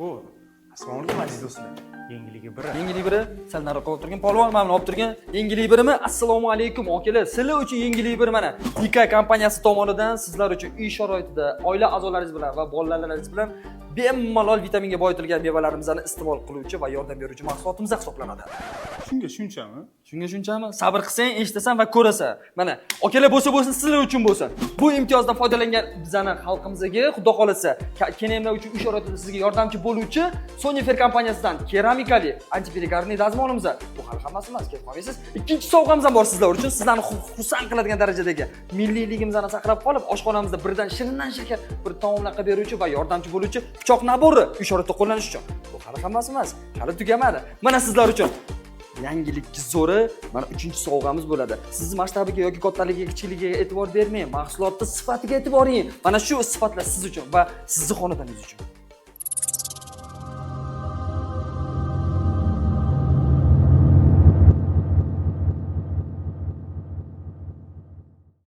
O, assalomu alaykum, aziz do'stlar. Yengilligi biri. Yengillik biri, sal nariroq olib turgin, polvon, mana buni olib turgin. Yengillik birimi? Assalomu alaykum, akalar. Sizlar uchun yengillik bir mana. Tika kompaniyasi tomonidan sizlar uchun uy sharoitida oila a'zolaringiz bilan va bolalaringiz bilan bemalol vitaminga boyitilgan mevalarimizni iste'mol qiluvchi va yordam beruvchi mahsulotimiz hisoblanadi. Shunga shunchami? Shunga shunchami? Sabr qilsang, eshitasan va ko'rasan. Mana, akalar, bo'lsa bo'lsin, sizlar uchun bo'lsin. Bu imtiyozdan foydalangan bizani xalqimizga, xudo xolasa, kenemlar uchun uy sharoitida sizga yordamchi bo'luvchi Sonifer kompaniyasidan keramikali антиперегарный dazmolimiz. Bu hali hammasi emas, ketib qolmaysiz. Ikkinchi sovg'amiz ham bor sizlar uchun. Sizlarni xursand qiladigan darajadagi milliyligimizni saqlab qolib, oshxonamizda birdan shirindan shakar bir taomlar qilib beruvchi va yordamchi bo'luvchi pichoq набор i uy sharoitida qo'llanish uchun. Bu hali hammasi emas, hali tugamadi. Mana sizlar uchun yangilikki zo'ri, mana uchinchi sovg'amiz bo'ladi. Sizni masshtabiga yoki kattaligiga, kichikligiga e'tibor bermang, mahsulotni sifatiga e'tibor bering. Mana shu sifatlar siz uchun va sizni xonadoningiz uchun.